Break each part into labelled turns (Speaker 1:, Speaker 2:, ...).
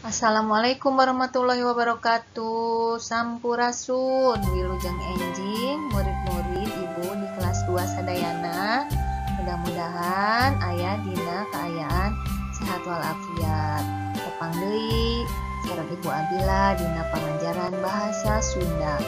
Speaker 1: Assalamualaikum warahmatullahi wabarakatuh. Sampurasun, wilujeng enjing murid-murid ibu di kelas 2 sadayana. Mudah-mudahan aya dina kaayaan sehat walafiat. Tepang deui sareng Ibu Abila dina pangajaran bahasa Sunda.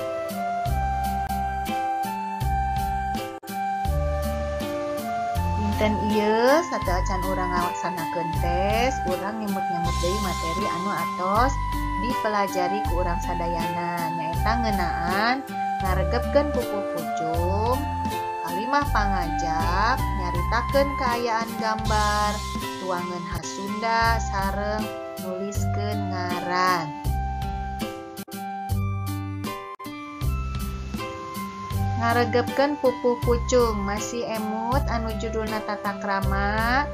Speaker 1: Dinten ieu sateuacan urang ngalaksanakeun tes, urang ngemut-ngemut deui materi anu atos dipelajari ku urang sadayana, nyaeta ngeunaan ngaregepkeun pupuh pucung, kalimah pangajak, nyaritakeun kaayaan gambar, tuangan khas Sunda sareng nuliskeun ngaran. Ngaregepkeun pupuh pucung masih emut anu judulna tata krama.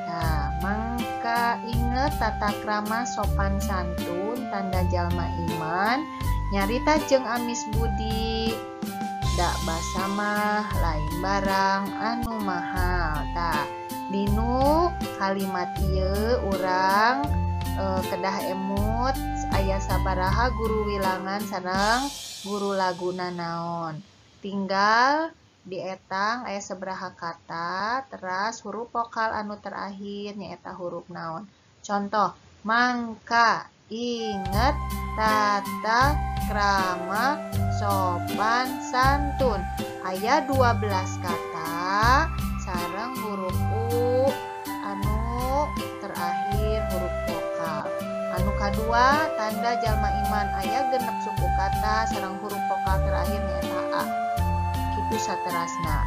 Speaker 1: Nah, mangka inget tata krama sopan santun tanda jalma iman, nyarita jeung amis budi, dak basa mah lain barang anu mahal. Tah, dinu kalimat ieu urang kedah emut aya sabaraha guru wilangan sareng guru laguna naon. Tinggal dietang aya sabaraha kata teras huruf vokal anu terakhir nyaeta huruf naon. Contoh, mangka inget tata krama sopan santun. Aya 12 kata sareng huruf u anu terakhir huruf vokal. Anu kadua tanda jalma iman aya genep suku kata sareng huruf vokal terakhir nyaeta a. Kitu saterasna.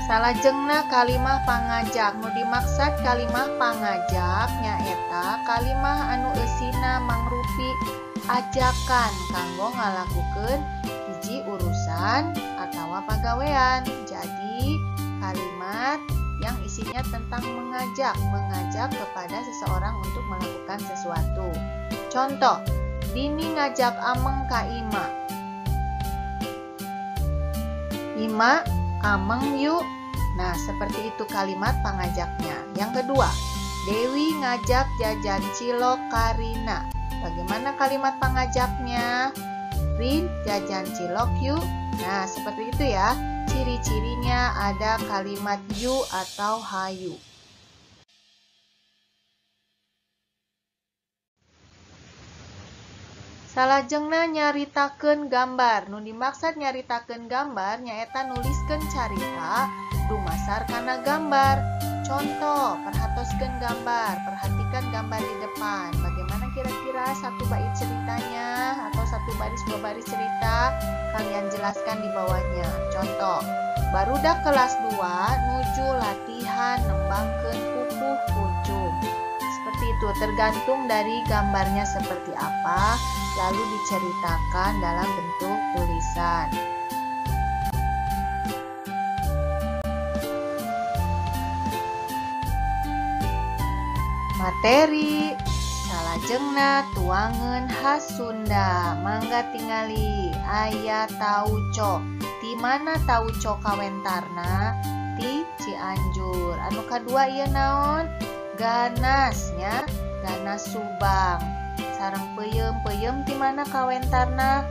Speaker 1: Salajengna kalimah pangajak. Nu dimaksud kalimah pangajak nyaeta kalimah anu eusina mangrupi ajakan kanggo ngalakukeun hiji urusan atawa pagawean. Jadi kalimat yang isinya tentang mengajak, mengajak kepada seseorang untuk melakukan sesuatu. Contoh, Dini ngajak Ameng ka Ima. Ima, Ameng yuk. Nah, seperti itu kalimat pangajaknya. Yang kedua, Dewi ngajak jajan cilok Karina. Bagaimana kalimat pangajaknya? Rin, jajan cilok yuk. Nah, seperti itu ya. Ciri-cirinya ada kalimat yu atau hayu. Salajengna nyaritakeun gambar. Nu dimaksud nyaritakeun gambar nyaeta nuliskeun carita dumasar kana gambar. Contoh, perhatoskeun gambar, perhatikan gambar di depan. Bagaimana kira-kira satu bait ceritanya atau satu baris dua baris cerita? Kalian jelaskan di bawahnya. Contoh, barudak kelas 2 nuju latihan nembangkeun pupuh pucung. Seperti itu, tergantung dari gambarnya seperti apa, lalu diceritakan dalam bentuk tulisan. Materi salajengna tuangan khas Sunda. Mangga tingali aya tauco. Di mana tauco kawentarna? Ti Cianjur. Anu kadua ieu naon? Ganas nya, ganas Subang. Sareng peuyeum-peuyeum ti mana kawentarna?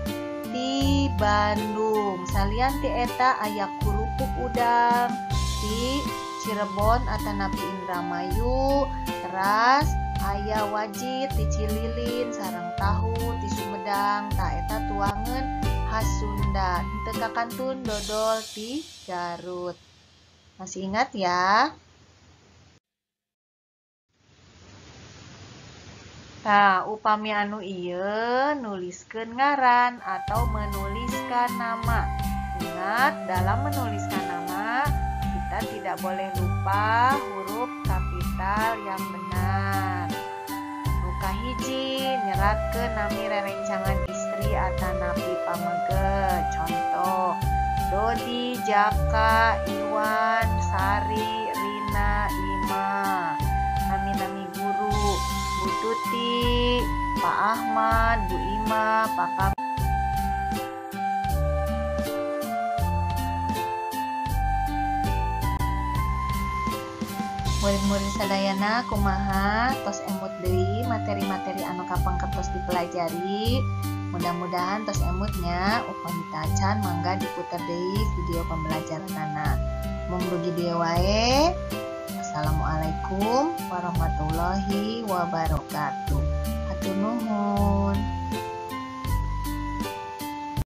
Speaker 1: Ti Bandung. Salian ti eta aya kerupuk udang ti Cirebon atanapi Indramayu. Teras aya wajit ti Cililin sareng tahu ti Sumedang. Ta eta tuangan khas Sunda. Teu kakantun dodol ti Garut. Masih ingat ya? Tah, upami anu ieu nuliskeun ngaran atau menuliskan nama. Ingat, dalam menuliskan nama kita tidak boleh lupa huruf kapital yang benar. Nu kahiji nyeratkeun nami rerencangan istri atanapi pameget. Contoh, Dodi, Jaka, Iwan, Sari, Rina, Ima. Nami-nami guru, Bu Tuti, Pak Ahmad, Bu Ima, Pak Kam. Murid-murid sadayana kumaha tos emut deui materi-materi anu kapengker tos dipelajari. Mudah-mudahan tos emut nya, upami tacan mangga diputer deui video pembelajaranana. Mung dugi dieu wae. Assalamualaikum warahmatullahi wabarakatuh. Hatur nuhun.